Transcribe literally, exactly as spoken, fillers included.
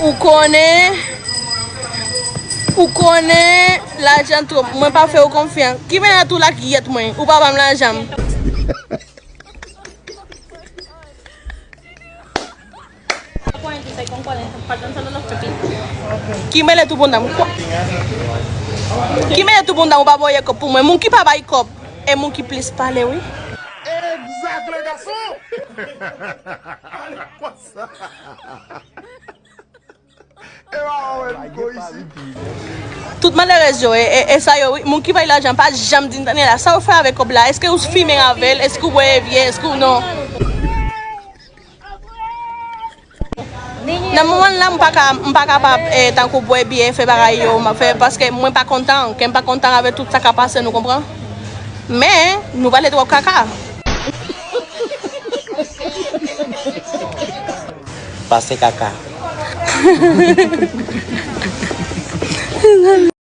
Ou konnen, ou konnen lajan twòp. Mwen pa fè w konfyans. Ki mennaj ou la ki yèt mwen? Ou pa ban m lajan m. Ki mele tou bondan m. Ki mele tou bondan m, ou pa voye kòb pou mwen. Moun ki pa bay kòb, e moun ki plis pale, wi. Exact, le garçon. Konsa. E pa wè m ko isi. Tout malerèz yo, e, e, e sa yo, wi. Moun ki bay lajan pa janm di m, Daniela, sa w fè avèk kòb la? Èske w fimen avè l? Èske w bwè vyè? Èske w non? Nan moman la, m pa ka, m pa kapab, eh, tankou bwè byè, fè bagay yo, m ap fè, paske mwen pa kontan, kè m pa kontan avè tout sa k ap pase, nou konprann? Men, nou pale twòp kaka. Pase kaka.